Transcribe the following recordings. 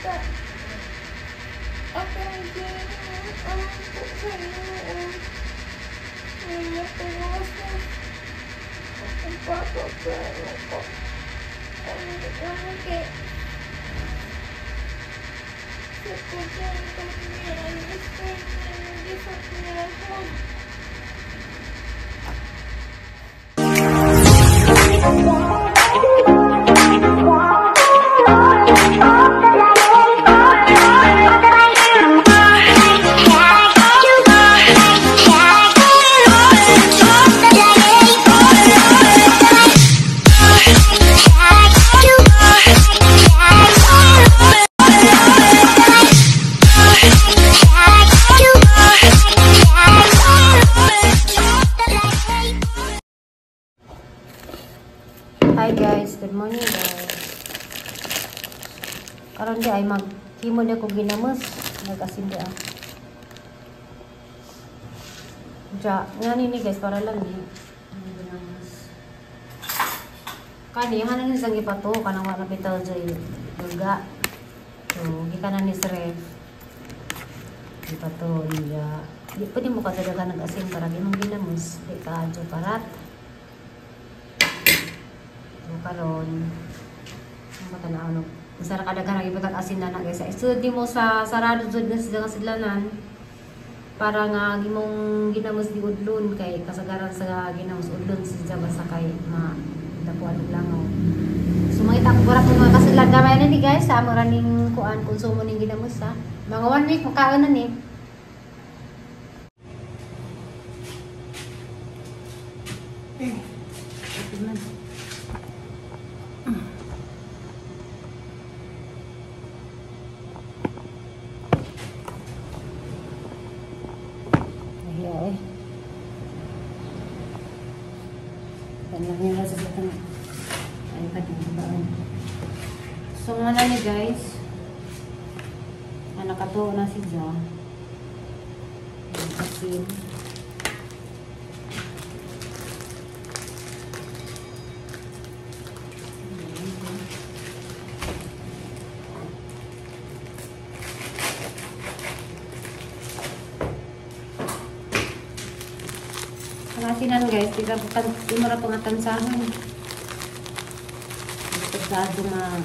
Basta ako din ang po sa inyo. May matuwas na akong papa pero ko. Ano kay sa pagkakot niya ang gusto niya hindi sa pinahod. Hi guys, good morning guys. Karon di ay maghimo ni ko ginamos, nag-asin di ah. Ja, ngani ni guys para lang ni ginamos. Kani hanan ni sang ipato kanang wa na bitaw jay duga. So gikan ni sa ref. Ipato niya. Di pwede mo kadadagan nag-asin para di mong ginamos, di ka adyo parat. Karon ang matanaw no sa kadaghan ang ibutang asin na na guys. Isud nimo sa sarado jud na sila sidlanan para nga imong ginamos di udlon kay kasagaran sa ginamos udlon siya basta kay ma dapuan og langaw. So mangita ko para kung mga kasidlan gamay na ni guys sa amo ra ning kuan konsumo ning ginamos ha. Mga 1 week makaon na ni. So nga na ni guys, nakatuo na si Ja. Asin. Ang asinan guys, di mo ra pangatansahan. Pagkado nga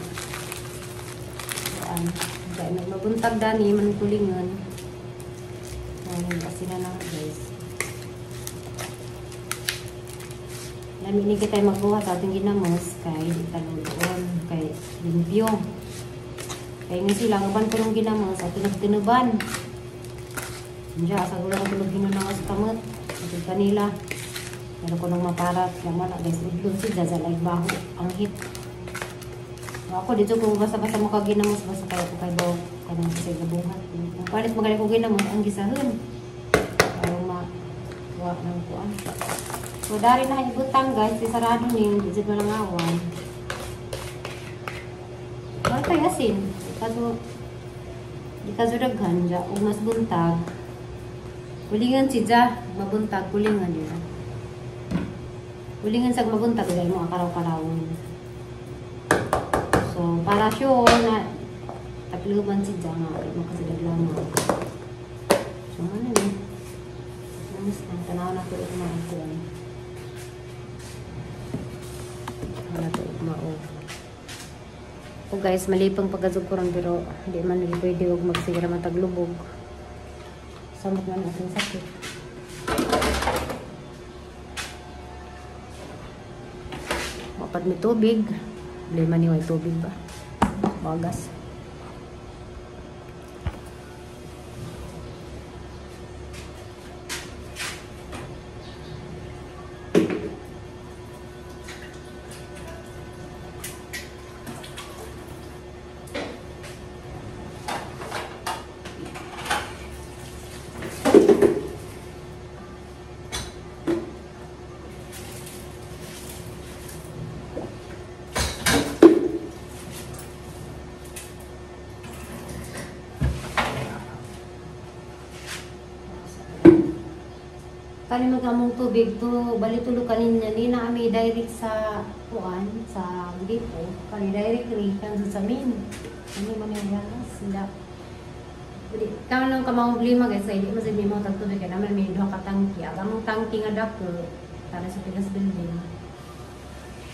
kaya nagmabuntag dani man kulingan. Ay, asinan na guys. Lami ni kita magbuhat ating ginamos kay taluon kay limpyo. Kay ni sila uban ko ng ginamos at nagtinuban. Diya sa gulang tulog hinunang sa kamot. At kanila. Pero ko nang maparat yaman na guys udlon si jaza like baho ang hit. Ako dito kung basta-basta mo kaginamos basta kaya ko kay bawo kanang sa gabuhat. Kung palit mo ko ginamos ang gisahon. Para ma wa nang kuan. So dari na ibutang guys, di sarado ning di jud malangawan. Wala kay asin. Kaso di ka daghan ja ug mas buntag. Kulingan si ja, mabuntag kulingan diya. Kulingan sag mabuntag dahil mo akaraw-karawon. So, para sure na tagluban si Jang nga makasidag lamang. So, ano ni? Namis na. Tanaw na ito ugma ako. Tanaw na ito ugma o. O guys, malipang pagkazugkuran pero hindi man lagi pwede huwag magsigira mataglubog. Samok man ating sakit. Mapad may tubig. Problema niyo ay tubig ba? Bagas. Kani magamong tubig to bali tulo kanin ni na ami direct sa kuan sa gripo kani direct ri kan sa main ani man yung ganas sila dili tama lang ka mga problema guys kay di man sad mo tag tubig kay naman may duha ka tangki ang among tangki nga dako para sa Pinas building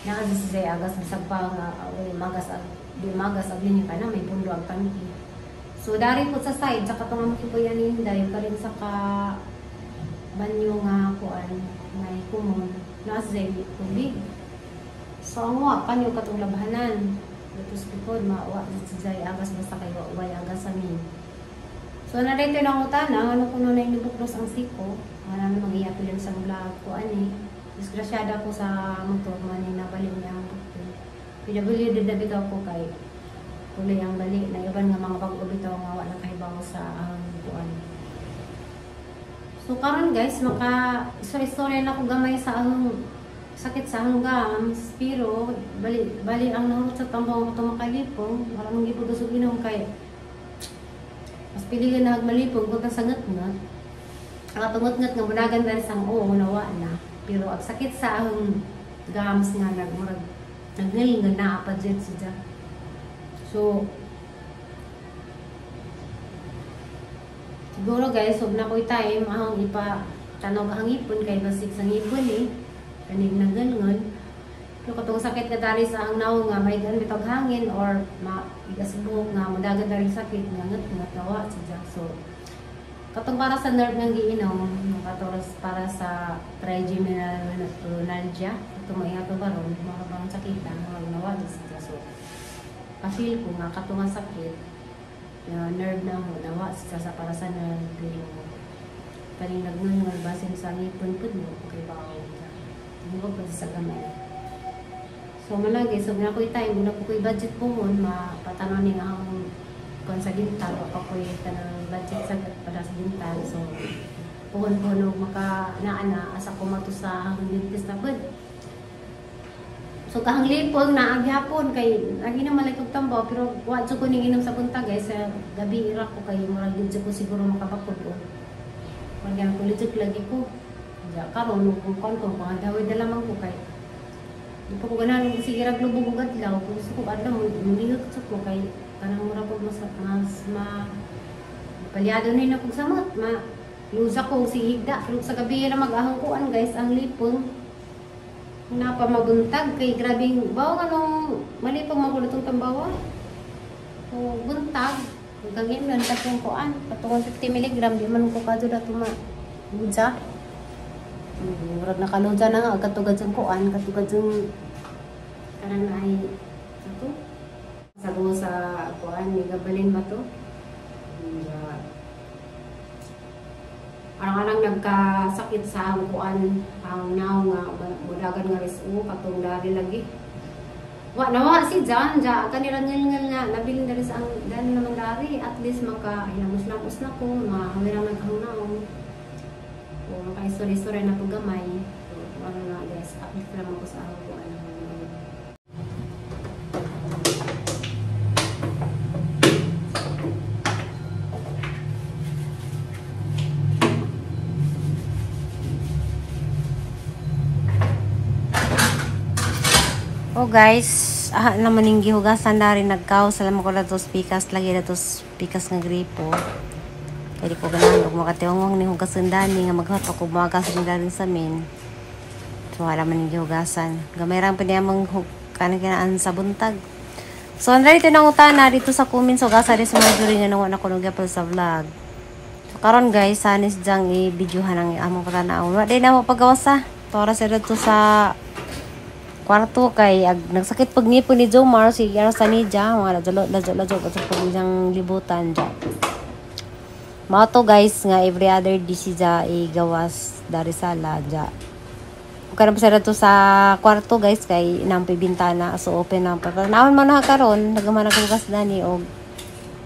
naa sa agas bisag pa nga magas ag di magas ag linya kana may pundo ang tangki. So dari po sa side sa katong among kipuyan ni Inday pa rin sa ka banyo nga kuan may kumon naa sa tubig. So ang wa kanyo katong labhanan tapos before mawa sa agas basta kay way agas sa min. So na dito nang utana ano kuno na inibuklos ang siko wala na mag-iapil sa vlog ko ani disgrasyada ko sa motor man ni nabalin niya ang bukto. PWD na bitaw ko kay tuloy ang bali na iban nga mga bag-o bitaw nga wa na kahibaw sa ang kuan. So karon guys, maka istorya na ko gamay sa ang sakit sa hanggams, pero bali bali ang nahurot sa tambaw ko makalipong, wala man gipud usog inom kay mas pili na malipong kung sa ngatngat. Ang atungot-ngat nga munagan dali sang oo nawa na, pero ang sakit sa ang gams nga nagmurag nagngil nga naa pa jud siya. So siguro guys, og na ko'y time ahong ipa tanog ang ipon kay basig sa ngipon eh. Kanig naggalngon. Pero katong sakit ka dali sa ang naong nga may gan bitog hangin or maigasbuhok nga mudagan dali sakit nga ngat nawa siya. So katong para sa nerve nga giinom, katoras para sa trigeminal neuralgia, katong maiato baron, mga bang sakit ang nawa siya. So pa-feel ko nga katong sakit nerve na ho, nawa sa para sa nerve, pero paling nagnungal basin sa ngipon pud mo, kay bawo hindi ko sa gamay. So malagi, so na ko'y time, na ko'y budget po mon, mapatanaw ni nga ang kuan sa dental, o pa ko'y tanang budget sa para sa dental. So puhon-puhon og maka naana asa ko mato sa ang dentist na pud. So kahang lipong na agyapon kay lagi na malay kog tambaw pero wa jud ko ning inom sa buntag guys sa gabi ira ko kay murag jud ko siguro makabakod o. Pagyan ko legit lagi ko. Ja karon kung kon ko mga dawid na lamang ko kay di pa ko ganahan og sige ra glubog og adlaw kung gusto ko adlaw mulingag ko kay kanang murag og mas mas ma palyado ni na kog samot ma lusa ko og sige higda pero sa gabi ra mag-ahang kuan guys ang lipong napamabuntag kay grabing baw anong mali pag magulutong tambawa. O buntag gagawin lang katong kuan katong 50 mg di man ko kadto dato ma ludza. Murag nakaludza na nga katugad sa kuan katugad sa kanang ay ato sago sa kuan ni gabalin ba to. Arang-arang nagkasakit sa ang kuan ang naw nga mudagan nga riso katong dari lagi. Wa nawa si Jan ja kanila ngil nga nabilin diri sa ang dan naman dari at least maka hilamos-lamos na ko mahawira man ang naw. O maka istorya na ko gamay. So ano na guys, update lang ako sa ang kuan. Oh guys, naman ning gihugasan dari nagkaw sa lamang ko na tos pikas lagi na tos pikas nga gripo. Kay di ko ganahan og makatiwangwang ni hugasan dani nga maghat ako magas rin dari sa min. So wala man ning gihugasan. Gamay ra pa niya mang kanang kinaan sa buntag. So andali ito nang utana dito sa kumin so gasa di sa Marjorie nga nawa na ko nagyapal sa vlog. So karon guys, sanis jang i-videohan ang among patanaw. Wa day na mo pagawasa. Tora sa dito sa kwarto kay ag nagsakit pag ngipon ni Jomar si ano sa nidya mga ladyo sa pag niyang libutan dya. Mao to guys nga every other day siya igawas dari sala dya. Karon pa sa to sa kwarto guys kay nampi bintana so open na pa. Naon man na karon nagaman ako gas dani og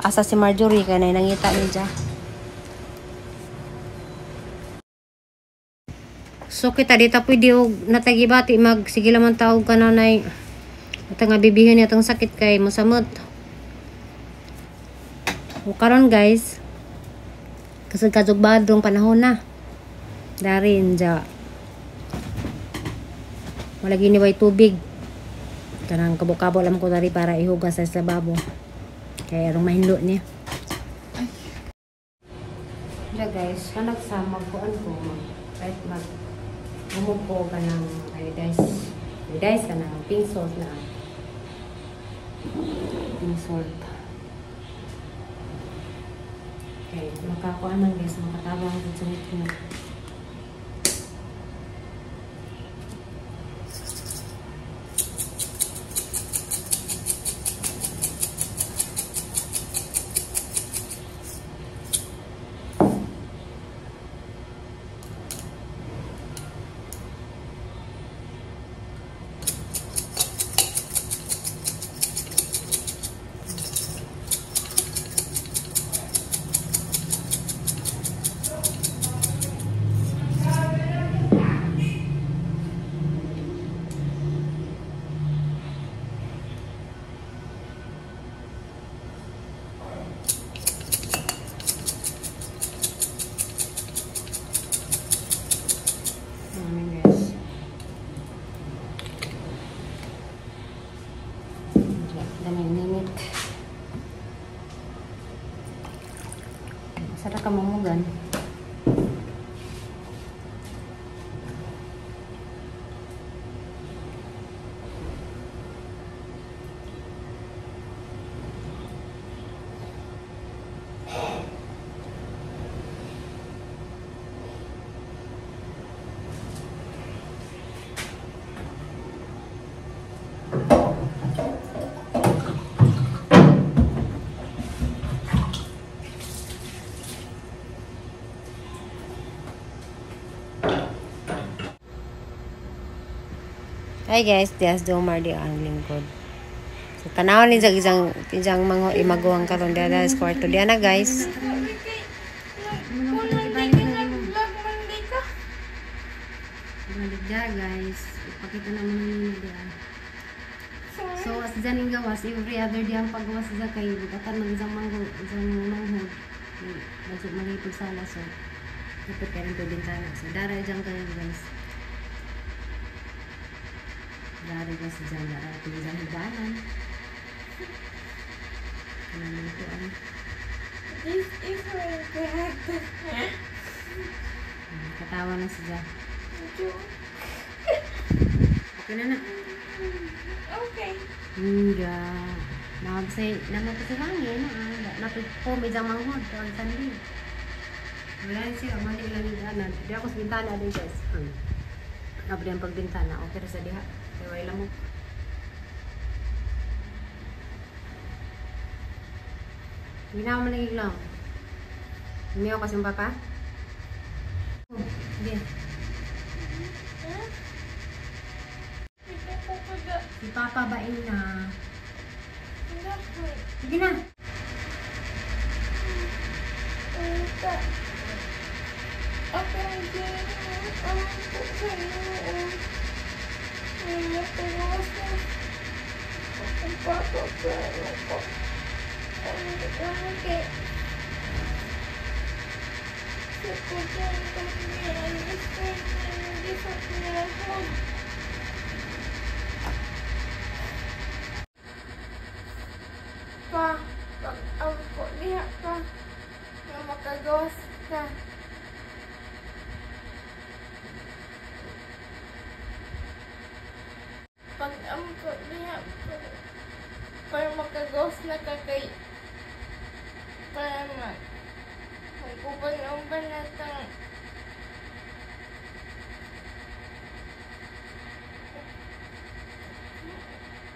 asa si Marjorie kay nay nangita niya. So kita dito pwede og natagibati mag sige laman tawag ka na nay at nga bibihin niya tong sakit kay mosamot. O karon guys kasi kadug badrong panahon na. Dari inja. Wala gini way tubig. Kanang kabo-kabo lang ko dari para ihugas sa lababo. Kaya arong mahinlo niya. Yeah guys, kanag sa magkuan ko, kahit mag gumupo ka ng iodize ka ng pink salt na. Pink salt. Okay, makakuan man guys, makatabang sa ngipin. Sarap ka mamugan. Hi guys, Dias Domar di ang lingkod. So tanaw ni sa isang isang mga imaguang karon diha sa kwarto diha na guys. Maligda guys, ipakita naman ninyo diha. So as janing gawas every other day ang paggawas sa kay bugatan man isang manggo, isang manghod. Medyo malipod sala so dapat karon to bintana. So dara jang kayo guys. Dari guys dyan, dara tinggal hagdanan. This is my bed. Katawa na siya. Okay na na. Okay. Hindi. Nagsay, naman kasi hangin. Napipumi dyan manghod. Ang sandi. Wala siya, mali lang yung daanan. Di ako sa bintana din guys. Abri ang pagbintana. Okay sa diha. Kaya wala mo. Hindi na ako malagig lang. Umiyaw kasi yung papa? Hindi. Si papa bain na. Sige na. Pa, pag-angko niya ka, na makagawas ka. Pag-angko niya, para makagawas na ka kay, para mag-uban-uban na itang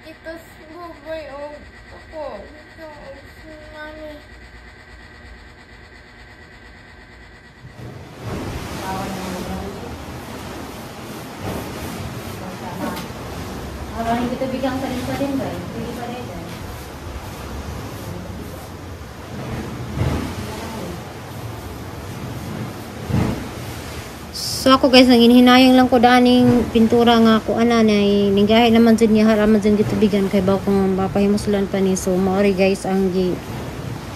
kitos bubay o ako, ito o si mami. Parang hindi kita bigang sa rin ba? Hindi pa rin. So ako guys, nanginhinayang lang ko daaning pintura nga ako ana nay ninggahi naman jud niya haraman jud gitubigan kay bawo kung mapahimuslan pa ni. So maori guys ang gi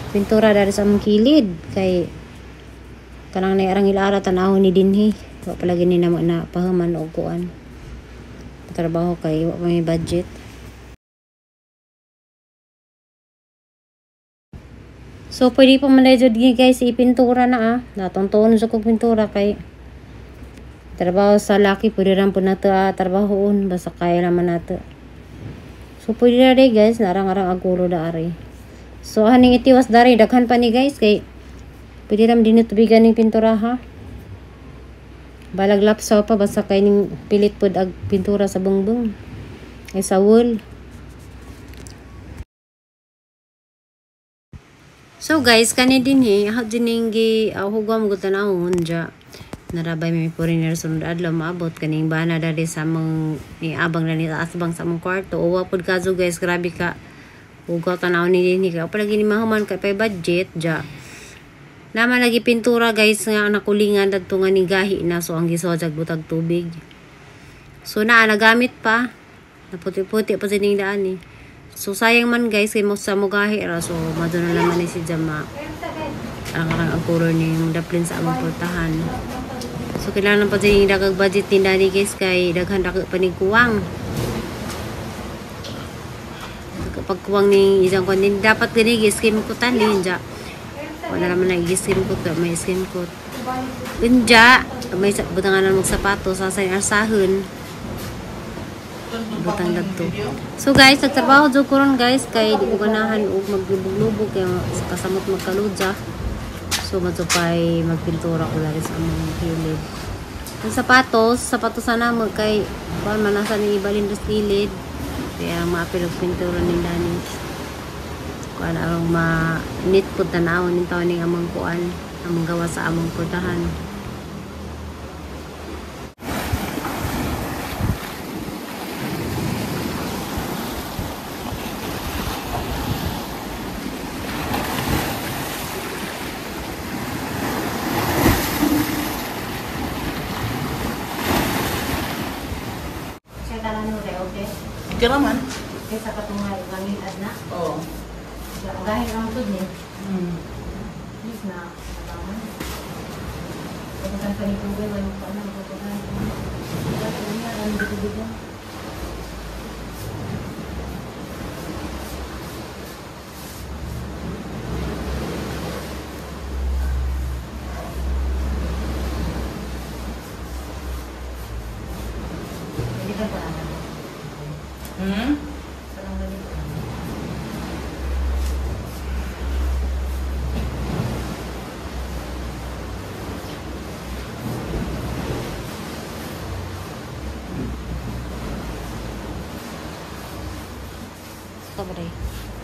pintura dari sa among kilid kay Kanang naarang ilara tan-awon ni dinhi. Wa pa lagi ni namo na pahuman og kuan. Trabaho kay wa pa may budget. So pwede pa man jud guys ipintura na ah. Natuntuon sa kog pintura kay trabaho sa laki pwede ran po nato trabahoon basta kaya naman nato. So pwede na rin guys, narang-arang agulo da ari. So haning itiwas dari daghan pa ni guys kay pwede ram din tubigan ning pintura ha. Balag lapsaw pa basta kay ning pilit pod ag pintura sa bungbong. Ay sa wool. So guys, kani dinhi ha dining gi hugwam gud tanawon ja. Narabay may foreigner sunod adlaw maabot kaning bana dali sa among ni abang dali sa asbang sa among kwarto. Uwa pud kaso guys, grabe ka ugaw tanaw ni dinhi kay palagi ni mahuman kay pay budget ja. Naman lagi pintura guys nga nakulingan dadto nga ni gahi na, so ang gisuwa jag butag tubig. So naa nagamit pa, naputi-puti pa sining daan ni. So sayang man guys kay mo sa mugahi ra, so maduna naman ni si Jama. Arang-arang ang color ni daplin sa among portahan. So kailangan pa din dagag budget ni dani guys kay daghan dagag panigkuwang. Kapag kuwang ning isang kuan din dapat gani skim ko tan din ja. Wala naman na skim ko to, may skim ko. Unja may butangan mag sapatos sa arsahon. Butang dagto. So guys, nagtrabaho jud ko ron guys kay di ko ganahan og maglubog-lubog kay kasamot magkaludja. So matupay magpintura ko dali sa among kilid. Ang sapatos, sapatos sana mo kay kuan man nasa ni ibalin sa kilid. Kaya maapil og pintura ni Dani. Kuan arong ma neat pud tan-awon ning taon ning among kuan, among gawa sa among portahan. Kiraman. Kaysa katungay langin na. Oo. Gahil ang tud ni. Please na tabangan. Pagkatan pa ni Google ay pa na pagkatan. Wala niya ang dito. Hindi ka pa.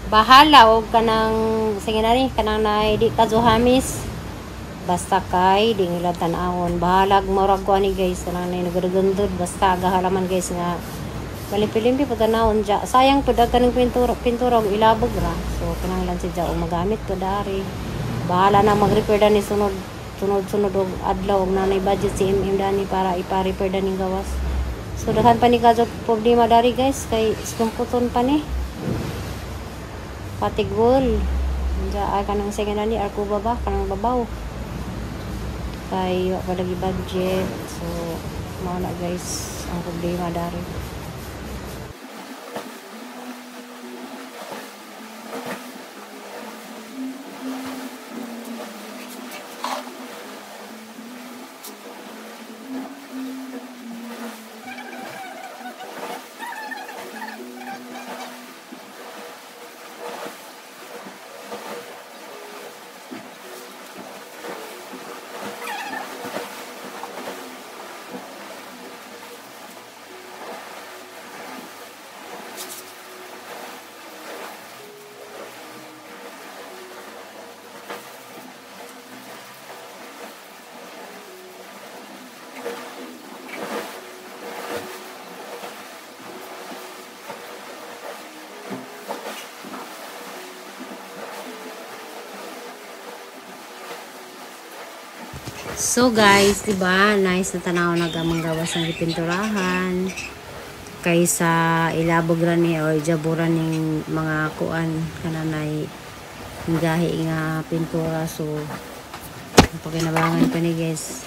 Bahala og kanang sige na ni kanang nay di ka zuhamis basta kay di nila tan-awon bahalag murag ko ani guys kanang nay nagadagandod basta gahalaman guys nga malimpi-limpi pud tanawon ja sayang pud kaning pintura og ilabog ra so kinahanglan si ja og magamit ko dari bahala na mag-repair dani sunod og adlaw og nanay budget si MM dani para ipa-repair dani gawas. So daghan pa ni kadyo problema dari guys kay skumputon pa ni patigwol ja ay kanang sige na ni arko baba kanang babaw kay wa pa lagi budget so mao na guys ang problema dari. So guys, diba? Nice na tanaw nagamang gawas ng pinturahan kaysa ilabog ra ni or jaburan ning mga kuan kananay gahi nga pintura. So Pagkinabangan pa ni, guys.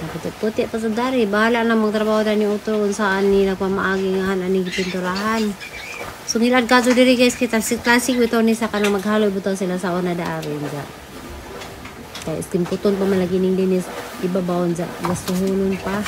Puti-puti pa sa dari. Bahala na magtrabaho dani ni utro kung saan ni nagpamaagi nga ani gipinturahan. So ngilad kadto diri, guys, kita si classic bitaw ni sa kanang maghalo bitaw sila sa una daari ja. Kay skin puton pa man lagi ning linis ibabaw ja, gastuhonon pa.